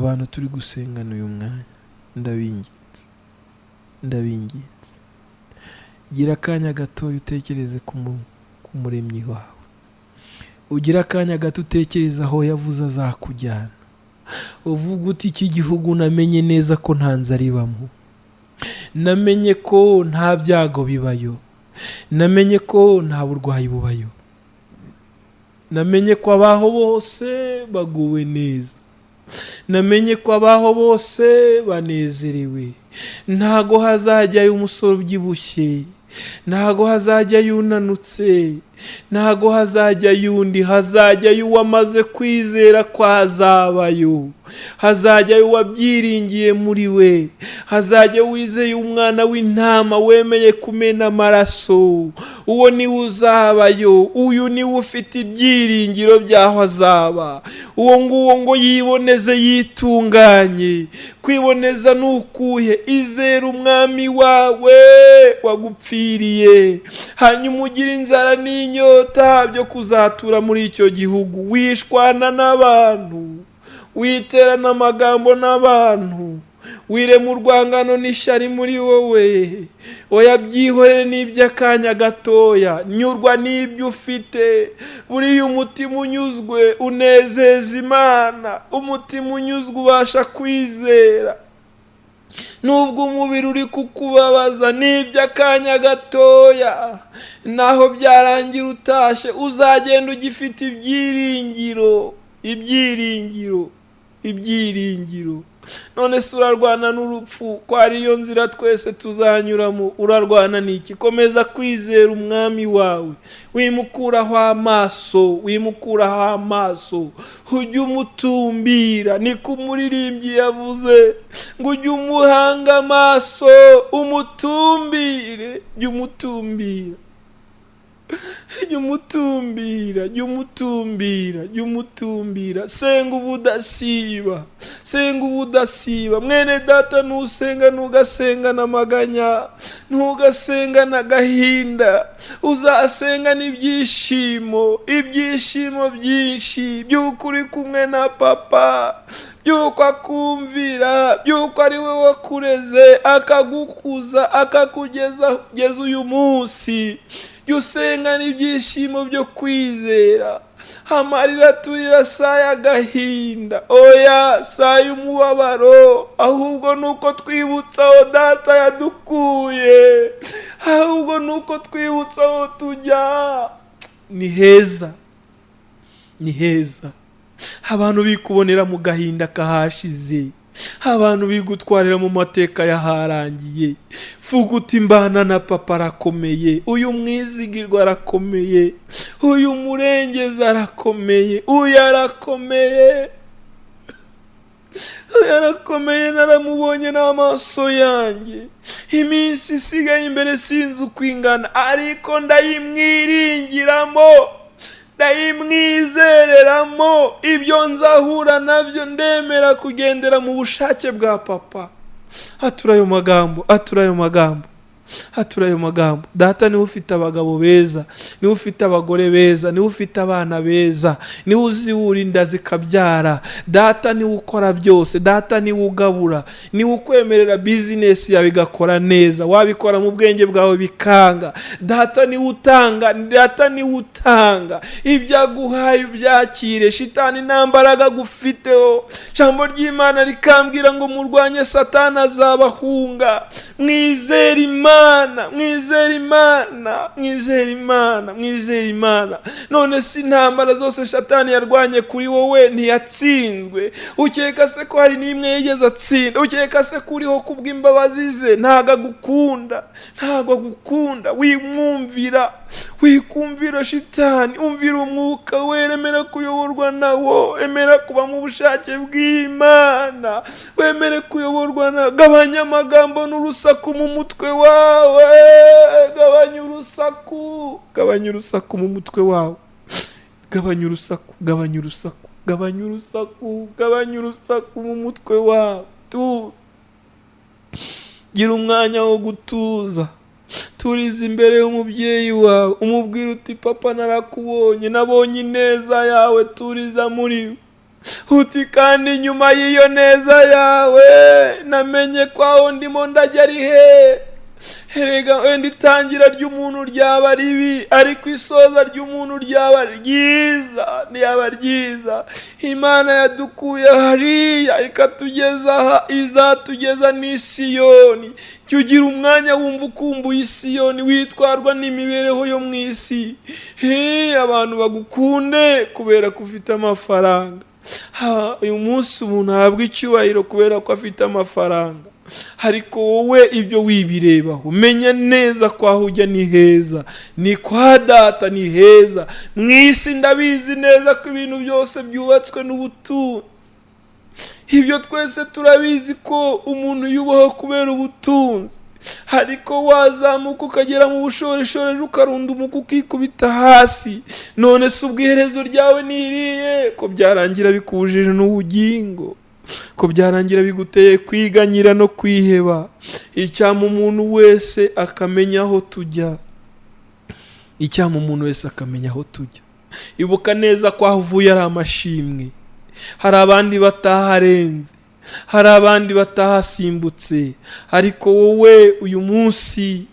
Abantu turi gusengana uyu mwanya, ndabinginze, ndabinginze, gira akanya gatoya utekereze ku muremyi wawe, ugira akanya gato utekereze aho yavuze azakujyana, uvuga uti iki gihugu namenye neza ko nta nzara ibamo, namenye ko nta byago bibayo, namenye ko nta burwayi bubayo, namenye ko abaho bose baguwe neza, namenye ko abaho bose banezerewe, ntago hazajyayo umusore ubyibushye, ntago hazajyayo unanutse, ntago hazajyayo undi, hazajyayo uwamaze kwizera ko azabayo, hazajyayo uwabyiringiye muri we, hazajya wizeye umwana w'intama wemeye kumena amaraso, uwo niwe uzabayo, uyu niwe ufite ibyiringiro by'aho azaba, uwo nguwo ngo yiboneze yitunganye. Kwiboneza ni ukuhe? Izera umwami wawe wagupfiriye, hanyuma ugira inzara n'inyota byo kuzatura muri icyo gihugu, wishwana n'abantu, witerana amagambo n'abantu, wirema urwangano n'ishyari muri wowe, oya byihorere n'iby'akanya gatoya, nyurwa n'ibyo ufite. Buriya umutima unyuzwe unezeza Imana, umutima unyuzwe ubasha kwizera, nubwo umubiri uri kukubabaza n'iby'akanya gatoya, naho byarangira utashye uzagenda ugifite ibyiringiro, ibyiringiro, ibyiringiro. None se urarwana n'urupfu ko ariyo nzira twese tuzanyuramo? Urarwana n'iki? Komeza kwizera umwami wawe, wimukuraho amaso, wimukuraho amaso, ujye umutumbira. Niko umuririmbyi yavuze ngo ujye umuhanga amaso, umutumbire, jya umutumbira, jya umutumbira, jya umutumbira, jya umutumbira. Senga ubudasiba, senga ubudasiba. Mwene data, nusenga ntugasenga n'amaganya, ntugasenga n'agahinda, uzasenga n'ibyishimo, ibyishimo byinshi by'uko uri kumwe na papa, by'uko akumvira, by'uko ari we wakureze akagukuza akakugeza kugeza uyu munsi. Jya usenga n'ibyishimo byo kwizera. Amarira turira si ay'agahinda, oya si ay'umubabaro, ahubwo ni uko twibutsa aho data yadukuye, ahubwo ni uko twibutsa aho tujya. Ni heza, ni heza. Abantu bikubonera mu gahinda kahashize, abantu bigutwarira mu mateka yaharangiye. Vuga uti mbana na papa arakomeye, uyu mwizigirwa arakomeye, uyu murengezi arakomeye, uyu arakomeye, uyu arakomeye, naramubonye n'amaso yanjye. Iminsi isigaye imbere sinzi uko ingana, ariko ndayimwiringiramo, ndayimwizereramo. Ibyo nzahura nabyo ndemera kugendera mu bushake bwa papa. Atura ayo magambo, atura ayo magambo, atura ayo magambo. Data niwe ufite abagabo beza, niwe ufite abagore beza, niwe ufite abana beza, niwe uziwura inda zikabyara. Data niwe ukora byose, data niwe ugabura, niwe ukwemerera bizinesi yawe igakora neza, wabikora mu bwenge bwawe bikanga. Data niwe utanga, data niwe utanga ibyo aguhaye ubyakire. Shitani nta mbaraga agufiteho. Ijambo ry'Imana rikambwira ngo murwanye Satani azabahunga. Mwizere Imana, mwizere Imana, mwizere Imana, mwizere Imana. None si intambara zose Satani yarwanye kuri wowe ntiyatsinzwe? Ukeka se ko hari n'imwe yigeze atsinda? Ukeka se ko uriho kubw'imbabazi ze? Ntago agukunda, ntago agukunda. Wimwumvira, wikumvira shitani, umvira umwuka we, emera kuyoborwa nawo, emera kuba mu bushake bw'Imana, wemere kuyoborwa na. Gabanya amagambo n'urusaku mu mutwe wawe, gabanya urusaku, gabanya urusaku mu mutwe wawe, gabanya urusaku, gabanya urusaku, gabanya urusaku, gabanya urusaku mu mutwe wawe. Tuza, gira umwanya wo gutuza, turiza imbere y'umubyeyi wawe, umubwira uti papa narakubonye, nabonye ineza yawe, turiza muri we. Uti kandi nyuma y'iyo neza yawe namenye ko aho ndimo ndajya ari he. Erega wenda itangira ry'umuntu ryaba ribi, ariko isoza ry'umuntu ryaba ryiza, ryaba ryiza. Imana yadukuye hariya ikatugeza aha, izatugeza n'Isiyoni. Jya ugira umwanya wumva ukumbuye Isiyoni, witwarwa n'imibereho yo mu isi. Abantu bagukunde kubera ko ufite amafaranga. Uyu munsi umuntu ahabwa icyubahiro kubera ko afite amafaranga, ariko wowe ibyo wibirebaho. Menya neza ko aho ujya ni heza, ni kwa data ni heza. Mu isi ndabizi neza ko ibintu byose byubatswe n'ubutunzi. Ibyo twese turabizi ko umuntu yubaho kubera ubutunzi, ariko wazamuka ukagera mu bushorishori ukarunda umuku ukikubita hasi. None se ubwo iherezo ryawe niriye, ko byarangira bikubujije n'ubugingo, ko byarangira biguteye kwiganyira no kwiheba. Icyampa umuntu wese akamenya aho tujya, icyampa umuntu wese akamenya aho tujya. Ibuka neza ko aho uvuye ari amashimwe. Hari abandi bataharenze, hari abandi batahasimbutse, ariko wowe uyu munsi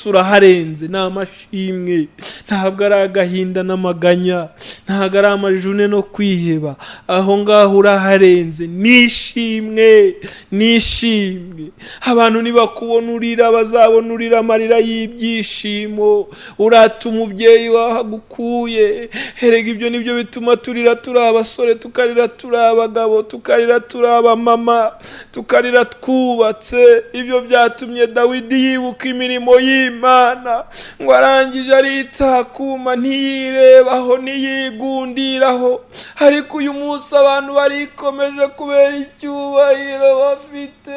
uraharenze. Ni amashimwe, ntabwo ari agahinda n'amaganya, ntabwo ari amajune no kwiheba. Aho ngaho uraharenze, nishimwe, nishimwe. Abantu nibakubona urira, bazabona urira amarira y'ibyishimo. Urata umubyeyi wahagukuye. Erega ibyo nibyo bituma turira turi abasore, tukarira turi abagabo, tukarira turi abamama, tukarira twubatse. Ibyo byatumye Dawidi yibuka imirimo y'Imana, ngo arangije aritakuma, ntiyirebaho, ntiyigundiraho. Ariko uyu munsi abantu barikomeje kubera icyubahiro bafite.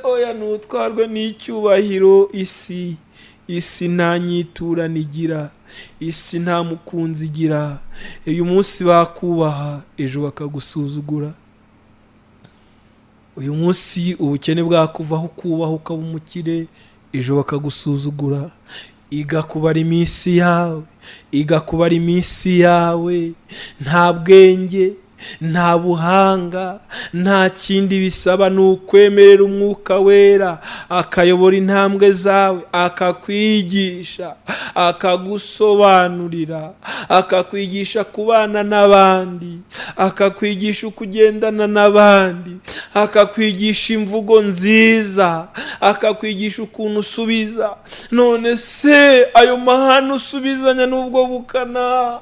Oya, ntutwarwe n'icyubahiro. Isi nta nyiturano igira, isi nta mukunzi igira. Uyu munsi bakubaha, ejo bakagusuzugura. Uyu munsi ubukene bwakuvaho ukubaha ukaba umukire, ejo bakagusuzugura. Iga kubara iminsi yawe, iga kubara iminsi yawe. Nta bwenge, nta buhanga, nta kindi bisaba, ni ukwemerera Umwuka Wera akayobora intambwe zawe, akakwigisha, akagusobanurira, akakwigisha kubana n'abandi, akakwigisha uko ugendana n'abandi, akakwigisha imvugo nziza, akakwigisha ukuntu usubiza. None se ayo mahane usubizanya n'ubwo bukana?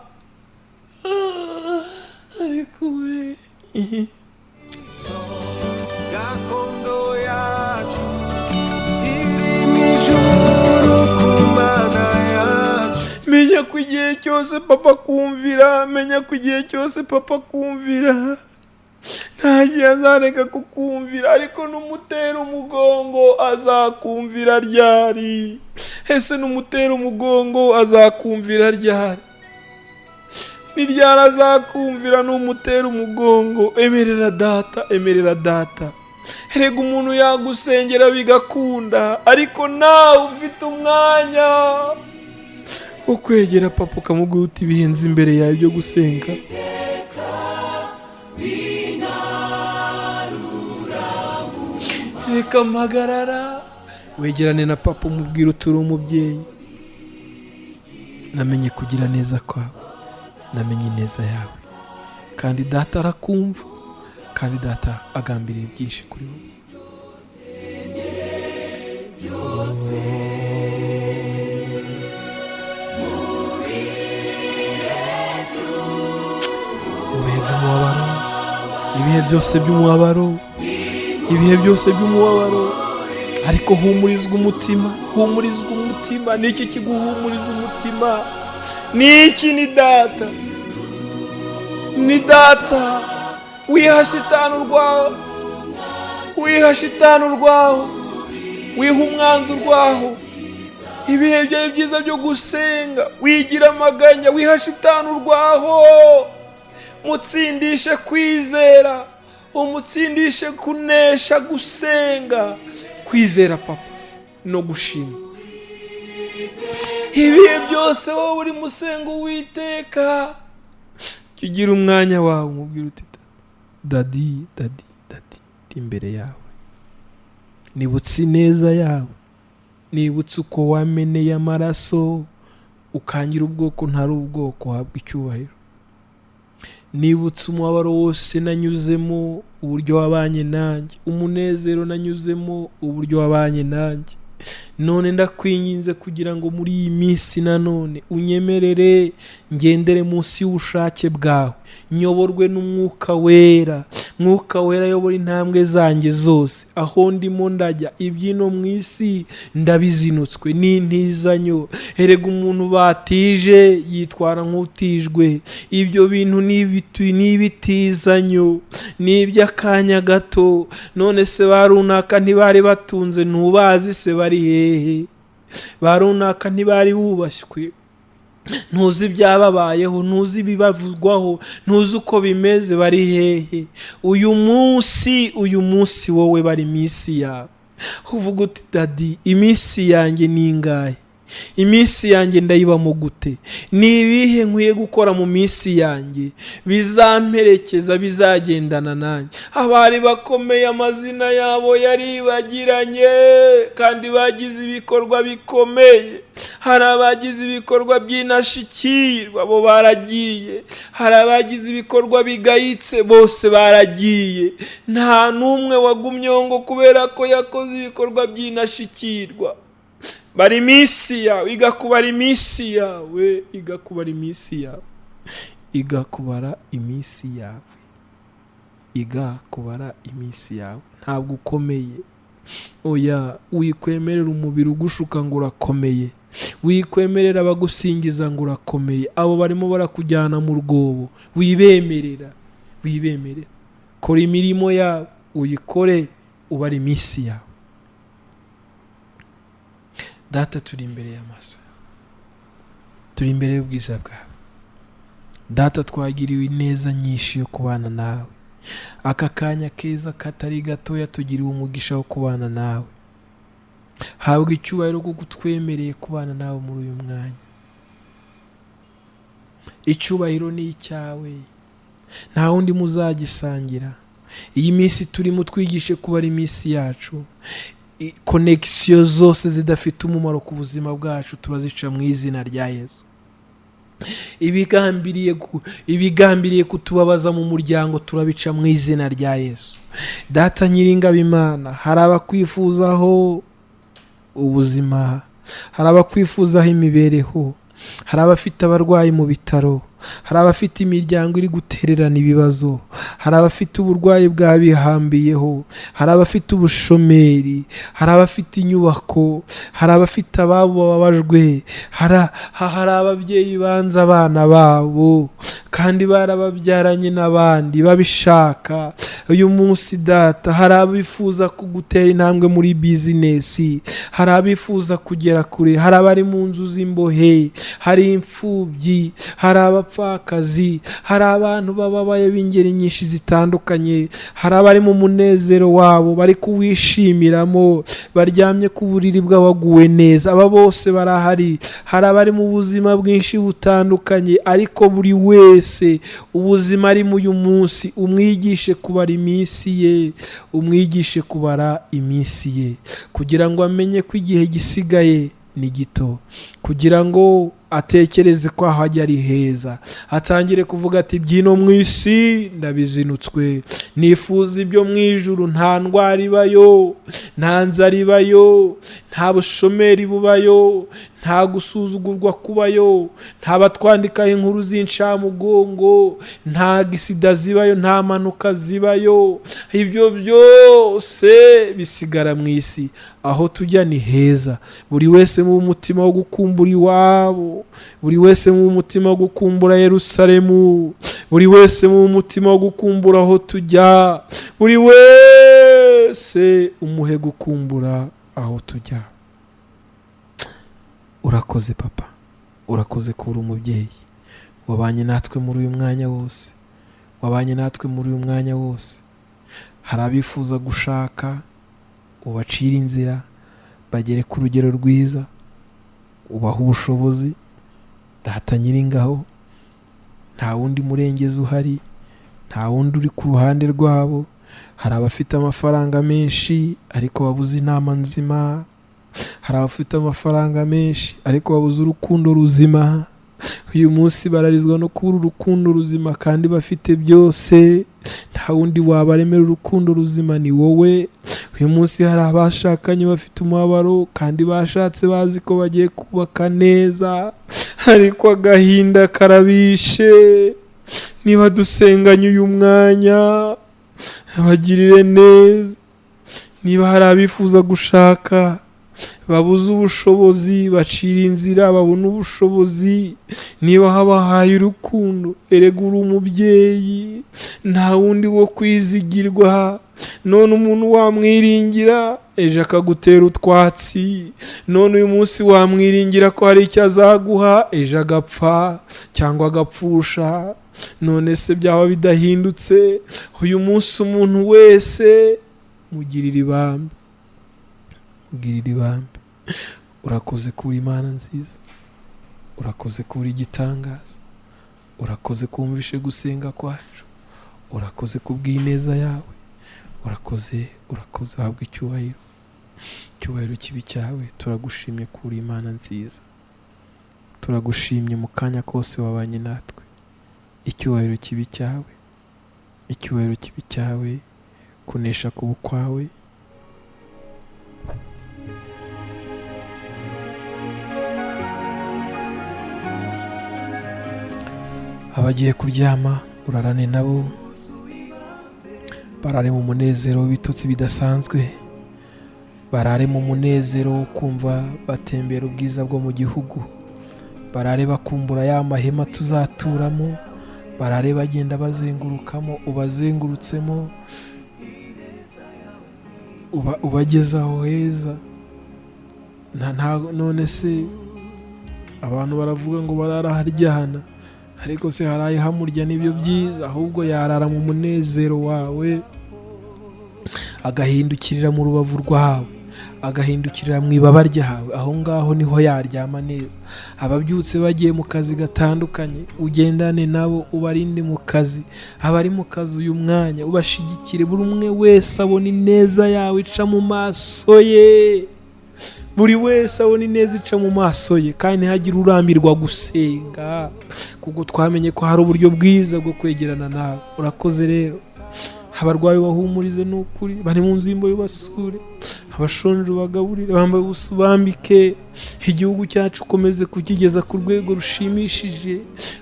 Ariko we Gakondo yacu iri mu ijuru ku Mana yacu. Menya ko igihe cyose papa kumvira, menya ko igihe cyose papa kumvira, nta gihe azareka kukumvira. Ariko numutera umugongo azakumvira ryari? Ese numutera umugongo azakumvira ryari? Ni ryari azakumvira numutera umugongo? Emerera data, emerera data. Erega umuntu yagusengera bigakunda, ariko nawe ufite umwanya wo kwegera papa ukamubwira uti bihenze imbere yawe byo gusenga. Reka mpagarara. Wegerane na papa umubwira uti uri umubyeyi, namenye kugira neza kwawe, namenye ineza yawe, kandi data arakumva, kandi data agambiriye byinshi kuri wowe. Mu bihe by'umubabaro, ibihe byose by'umubabaro, ibihe byose by'umubabaro, ariko humurizwa umutima, humurizwa umutima. Niki kiguhumuriza umutima? Niki? Ni data, ni data. Wiha shitani urwaho, wiha shitani urwaho, wiha umwanzi urwaho. Ibihe byawe byiza byo gusenga, wigira amaganya, wiha shitani urwaho. Mutsindishe kwizera, umutsindishe kunesha gusenga, kwizera papa no gushima. Ibihe byose wowe uri musenga Uwiteka, Jya ugira umwanya wawe umubwira uti daddy, daddy, daddy, ndi imbere yawe, nibutse ineza yawe, nibutse uko wameneye amaraso ukangira ubwoko ntari ubwoko, uhabwa icyubahiro. Nibutse umubabaro wose nanyuzemo, uburyo wabanye nanjye, umunezero nanyuzemo, uburyo wabanye nanjye. None ndakwinginze kugira ngo muri iyi minsi nanone unyemerere ngendere munsi y'ubushake bwawe, nyoborwe n'Umwuka Wera. Mwuka Wera ayobora intambwe zanjye zose, aho ndimo ndajya. Ibyino mu isi ndabizinutswe n'intizanyo. Erega umuntu batije yitwara nk'utijwe. Ibyo bintu ni ibitizanyo, ni iby'akanya gato. None se ba runaka ntibari batunze? Ntubazi se bari hehe? Ba runaka ntibari bubashywe? Ntuzi ibyababayeho, ntuzi ibibavugwaho, ntuzi uko bimeze, bari hehe uyu munsi? Uyu munsi wowe bari iminsi yawe, uvuga uti daddy, iminsi yanjye ni ingahe? Iminsi yanjye ndayibamo gute? Ni ibihe nkwiye gukora mu minsi yanjye bizamperekeza, bizagendana nanjye? Abari bakomeye amazina yabo yaribagiranye, kandi bagize ibikorwa bikomeye. Hari abagize ibikorwa by'inashikirwa, bo baragiye. Hari abagize ibikorwa bigayitse, bose baragiye. Nta n'umwe wagumyeho ngo kubera ko yakoze ibikorwa by'inashikirwa. Bara iminsi yawe, igakubara iminsi yawe, igakubara iminsi yawe, igakubara iminsi yawe, igakubara iminsi yawe. Ntabwo ukomeye, oya. Wikwemerera umubiri ugushuka ngo urakomeye, wikwemerera abagusingiza ngo urakomeye. Abo barimo barakujyana mu rwobo, wibemerera, wibemerera. Kora imirimo yawe, uyikore, ubara iminsi yawe. Data, turi imbere y'amaso, turi imbere y'ubwiza bwawe. Data, twagiriwe ineza nyinshi yo kubana nawe aka kanya keza katari gatoya. Tugiriwe umugisha wo kubana nawe. Habwa icyubahiro kuko utwemereye kubana nawe muri uyu mwanya. Icyubahiro ni icyawe, nta wundi muzagisangira. Iyi minsi turimo twigishe kubara iminsi yacu. Connexion zose zidafite umumaro ku buzima bwacu turazica mu izina rya Yesu. Ibigambiriye kutubabaza mu muryango turabica mu izina rya Yesu. Data Nyiringabo Imana, hari abakwifuzaho ubuzima, hari abakwifuzaho imibereho, hari abafite abarwayi mu bitaro, hari abafite imiryango iri gutererana ibibazo, hari abafite uburwayi bwabihambiyeho, hari abafite ubushomeri, hari abafite inyubako, hari abafite ababo bababajwe, hari ababyeyi banze abana babo kandi barababyaranye n'abandi babishaka. Uyu munsi Data, hari abifuza kugutera intambwe muri bizinesi, hari abifuza kugera kure, hari abari mu nzu z'imbohe, hari imfubyi, hari abapfakazi, hari abantu bababaye b'ingeri nyinshi zitandukanye, hari abari mu munezero wabo bari kuwishimiramo, baryamye ku buriri bw'abaguwe neza. Aba bose barahari. Hari abari mu buzima bwinshi butandukanye, ariko buri wese ubuzima arimo uyu munsi umwigishe kubara iminsi ye, umwigishe kubara iminsi ye, kugira ngo amenye ko igihe gisigaye ni gito, kugira ngo atekereze ko aho ajya ari heza, atangire kuvuga ati byino mu isi ndabizinutswe, nifuza ibyo mu ijuru. Nta ndwara ibayo, nta nzara ibayo, nta bushomeri bubayo, nta gusuzugurwa kubayo, nta batwandikaho inkuru z'incamugongo, nta gisida zibayo, nta mpanuka zibayo. Ibyo byose bisigara mu isi. Aho tujya ni heza. Buri wese mu mutima wo gukumbura iwabo, buri wese mu mutima wo gukumbura Yerusalemu, buri wese mu mutima wo gukumbura aho tujya, buri wese umuhe gukumbura aho tujya. Urakoze Papa, urakoze kuba uri umubyeyi wabanye natwe muri uyu mwanya wose, wabanye natwe muri uyu mwanya wose. Hari abifuza gushaka, ubacire inzira bagere ku rugero rwiza, ubaha ubushobozi. Data Nyiringabo, nta Nta wundi murengezi uhari, nta wundi uri ku ruhande rwabo. Hari abafite amafaranga menshi ariko babuze inama nzima, hari abafite amafaranga menshi ariko babuze urukundo ruzima. Uyu munsi bararizwa no kubura urukundo ruzima kandi bafite byose. Nta wundi wabaremera urukundo ruzima, ni wowe. Uyu munsi hari abashakanye bafite umubabaro kandi bashatse bazi ko bagiye kubaka neza, ariko agahinda karabishe. Niba dusenganye uyu mwanya, bagirire neza. Niba hari abifuza gushaka babuze ubushobozi, bacira inzira babona ubushobozi. Niba habahaye urukundo, erega uri umubyeyi, nta wundi wo kwizigirwa. None umuntu wamwiringira ejo akagutera utwatsi, none uyu munsi wamwiringira ko hari icyo azaguha, ejo agapfa cyangwa agapfusha. None se byaba bidahindutse? Uyu munsi umuntu wese mugirire ibambe, mugirire ibambe. Urakoze kubura Imana nziza, urakoze kubura igitangaza, urakoze kumvishe gusenga kwacu, urakoze kubw'ineza yawe, urakoze, urakoze. Uhabwa icyubahiro, icyubahiro kibi cyawe. Turagushimye kubura Imana nziza, turagushimye mu kanya kose wabanye natwe. Icyubahiro kibi cyawe, icyubahiro kibi cyawe, kunesha kuba kwawe. Abagiye kuryama urarane nabo, barare mu munezero w'ibitotsi bidasanzwe, barare mu munezero wo kumva batembera ubwiza bwo mu gihugu, barare bakumbura ya mahema tuzaturamo, barare bagenda bazengurukamo, ubazengurutsemo, ubageze aho heza. None se abantu baravuga ngo barara haryana, ariko se haraye hamurya nibyo byiza? Ahubwo yarara mu munezero wawe, agahindukirira mu rubavu rwawe, agahindukirira mu ibaba ryawe, aho ngaho niho yaryama neza. Ababyutse bagiye mu kazi gatandukanye, ugendane nabo, ubarinde mu kazi. Abari mu kazi uyu mwanya ubashigikire, buri umwe wese abona ineza yawe ica mu maso ye, buri wese abona ineza ica mu maso ye, kandi ntihagire urambirwa gusenga, kuko twamenye ko hari uburyo bwiza bwo kwegerana nawe. Urakoze rero. Abarwayi bahumurize n'ukuri, bari mu nzu y'imbohe basure, abashonje bagaburire, bambaye ubusa ubambike. Igihugu cyacu ukomeze kukigeza ku rwego rushimishije,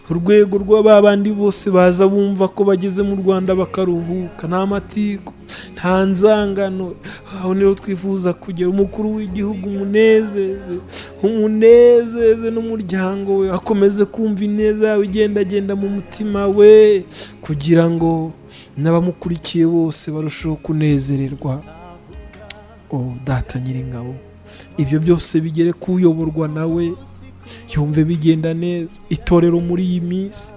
urwego rw'abandi bose baza bumva ko bageze mu Rwanda bakaruhuka, nta matiku, nta nzangano. Aho niho twifuza kugera. Umukuru w'igihugu umunezeze, umunezeze n'umuryango we, akomeze kumva ineza yawe igendagenda mu mutima we, kugira ngo n'abamukurikiye bose barusheho kunezererwa. O Data Nyiringabo, ibyo byose bigere kuyoborwa nawe, yumve bigenda neza. Itorero muri iyi minsi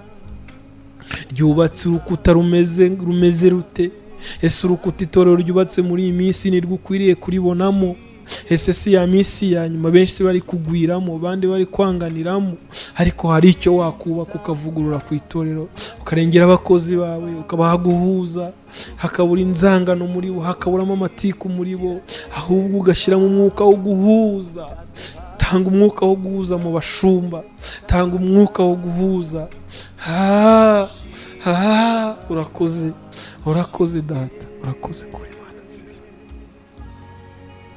ryubatse urukuta rumeze rute? Ese urukuta itorero ryubatse muri iyi minsi nirwo ukwiriye kuribonamo? Ese si ya minsi ya nyuma benshi bari kugwiramo, abandi bari kwanganiramo? Ariko hari icyo wakubaka ukavugurura ku itorero, ukarengera abakozi bawe, ukabaha guhuza, hakabura inzangano muri bo, hakaburamo amatiku muri bo, ahubwo ugashyiramo umwuka wo guhuza. Tanga umwuka wo guhuza mu bashumba, tanga umwuka wo guhuza. Urakoze, urakoze Data, urakoze kuri Imana nziza.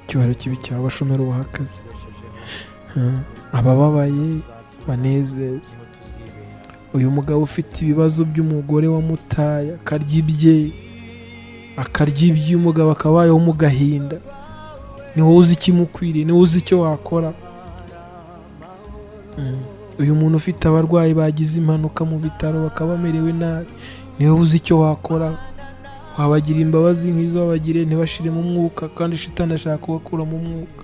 Icyubahiro kibi cyawe, abashomeri ubaha akazi, abababaye banezeze. Uyu mugabo ufite ibibazo by'umugore wamutaye, akarya ibye, akarya iby'umugabo akabayeho mu gahinda, ni wowe uzi ikimukwiriye, ni wowe uzi icyo wakora. Uyu muntu ufite abarwayi bagize impanuka mu bitaro bakaba bamerewe nabi, ni wowe uzi icyo wakora. Wabagira imbabazi nk'izo wabagiriye, ntibashiremo umwuka, kandi shitani ashaka kubakuramo umwuka.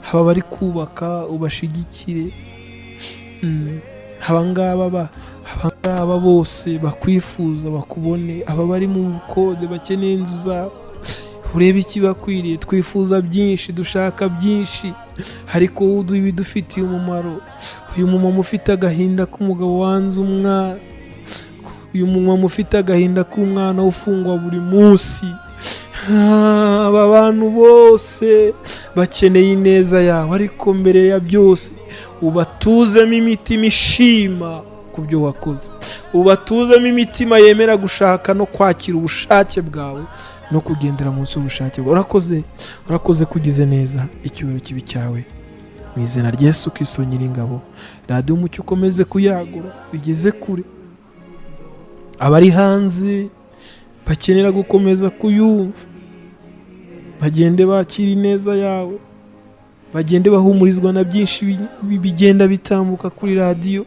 Aba bari kubaka ubashigikire. Abangaba bose bakwifuza bakubone. Aba bari mu bukode bakeneye inzu zabo, urebe ikibakwiriye. Twifuza byinshi, dushaka byinshi, ariko wowe uduha ibidufitiye umumaro. Uyu mumama ufite agahinda k'umugabo wanze umwana, Uyu mumama ufite agahinda k'umwana ufungwa buri munsi. Aba bantu bose bakeneye ineza yawe, ariko mbere ya byose ubatuzemo imitima ishima ku byo wakoze, ubatuzemo imitima yemera gushaka no kwakira ubushake bwawe no kugendera munsi y'ubushake bwawe. Urakoze, urakoze kugize neza. Icyubahiro kibe icyawe mu izina rya Yesu Kristo Nyiringabo. Radiyo Umucyo ukomeze kuyagura bigeze kure, abari hanze bakenera gukomeza kuyumva bagende bakira ineza yawe, bagende bahumurizwa na byinshi bigenda bitambuka kuri radiyo.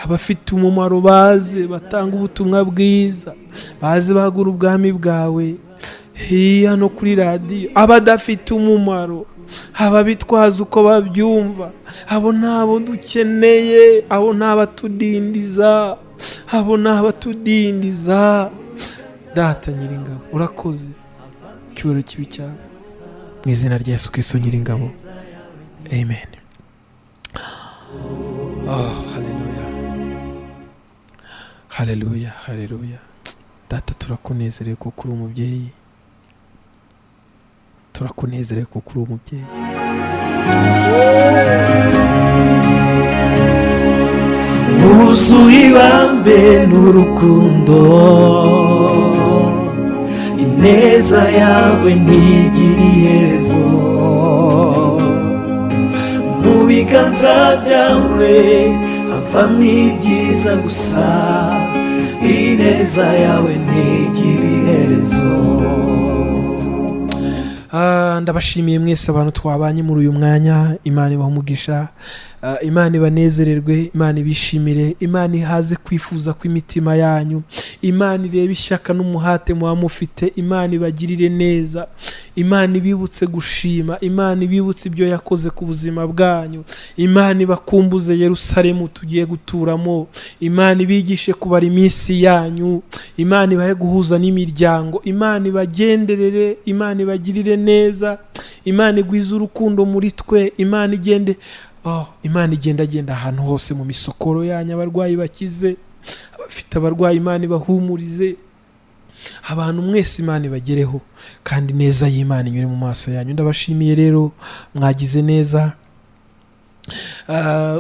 Abafite umumaro baze batanga ubutumwa bwiza, baze bagura ubwami bwawe hano kuri radiyo. Abadafite umumaro, ababitwaza uko babyumva, abo ntabo dukeneye, abo ni abatudindiza, abo ni abatudindiza. Data Nyiringabo, urakoze. Icyubahiro kibe icyawe mu izina rya Yesu Kristo Nyiringabo, amen. Oh, haleluya, haleluya, haleluya. Data, turakunezerewe kuko uri umubyeyi, turakunezerewe kuko uri umubyeyi. Wuzuye ibambe n'urukundo, ineza yawe ntigira iherezo. Mu biganza byawe havamo ibyiza gusa, ineza yawe ntigira iherezo. Ndabashimiye mwese abantu twabanye muri uyu mwanya. Imana ibahe umugisha. Imana ibanezererwe, Imana ibishimire, Imana ihaze kwifuza kw'imitima yanyu, Imana irebe ishyaka n'umuhate muba mufite, Imana ibagirire neza, Imana ibibutse gushima, Imana ibibutse ibyo yakoze ku buzima bwanyu, Imana ibakumbuze Yerusalemu tugiye guturamo, Imana ibigishe kubara iminsi yanyu, Imana ibahe guhuza n'imiryango, Imana ibagenderere, Imana ibagirire neza, Imana igwize urukundo muri twe, Imana igende, oh, Imana igendagenda ahantu hose mu misokoro yanyu, abarwayi bakize, abafite abarwayi Imana ibahumurize, abantu mwese Imana ibagereho, kandi neza y'Imana inyure mu maso yanyu. Ndabashimiye rero, mwagize neza.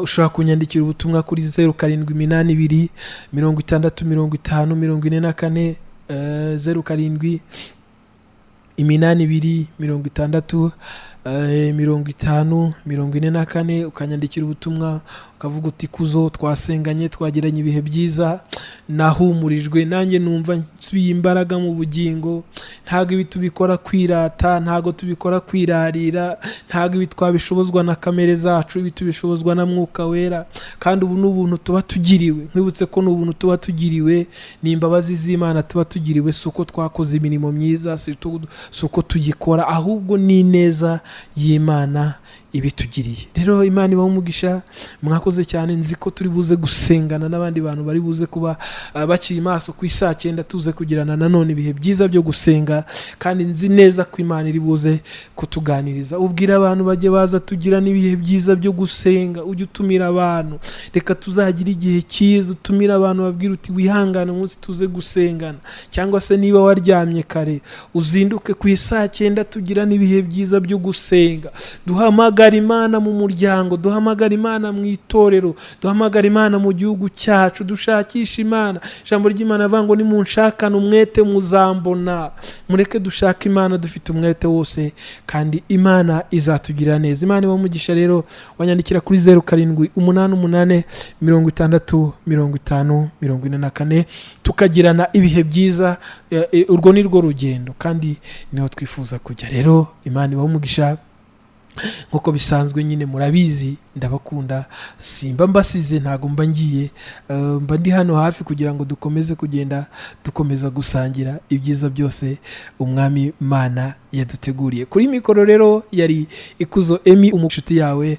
Ushobora kunyandikira ubutumwa kuri 0782 60 50 44, 0782 60 50 44, ukanyandikira ubutumwa ukavuga uti Kuzo twasenganye, twagiranye ibihe byiza, nahumurijwe, nanjye numva nsubiye imbaraga mu bugingo. Ntabwo ibi tubikora kwirata, ntabwo tubikora kwirarira, ntabwo ibi twabishobozwa na kamere zacu, ibi tubishobozwa na Mwuka Wera, kandi ubu ni ubuntu tuba tugiriwe. Nkwibutse ko ni ubuntu tuba tugiriwe, ni imbabazi z'Imana tuba tugiriwe, si uko twakoze imirimo myiza, si uko tuyikora, ahubwo ni ineza y'Imana ibitugiriye. Rero Imana ibahe umugisha, mwakoze cyane. Nzi ko turi buze gusengana n'abandi bantu bari buze kuba bakiri maso ku isaa 9, tuze kugirana nanone ibihe byiza byo gusenga, kandi nzi neza ko Imana iri buze kutuganiriza. Ubwira abantu bajye baza tugirana ibihe byiza byo gusenga, ujye utumira abantu, reka tuzagira igihe cyiza, utumire abantu babwira uti wihangane umunsi tuze gusengana, cyangwa se niba waryamye kare uzinduke ku isaa 9 tugirane ibihe byiza byo gusenga. Duhamagara Imana mu muryango, duhamagara Imana mu itorero, duhamagara Imana mu gihugu cyacu, dushakishe Imana. Ijambo ry'Imana avuga ngo nimunshakane umwete muzambona. Mureke dushake Imana dufite umwete wose, kandi Imana izatugirira neza. Imana ibahe umugisha. Rero wanyandikira kuri 0788 60 50 44, tukagirana ibihe byiza. Urwo ni rwo rugendo kandi niho twifuza kujya. Rero Imana ibahe umugisha. Nk'uko bisanzwe nyine murabizi, ndabakunda, simba mbasize, ntago mba ngiye, mba ndi hano hafi kugira ngo dukomeze kugenda dukomeza gusangira ibyiza byose Umwami Mana yaduteguriye. Kuri mikoro rero yari Ikuzo Emmy, umushuti yawe.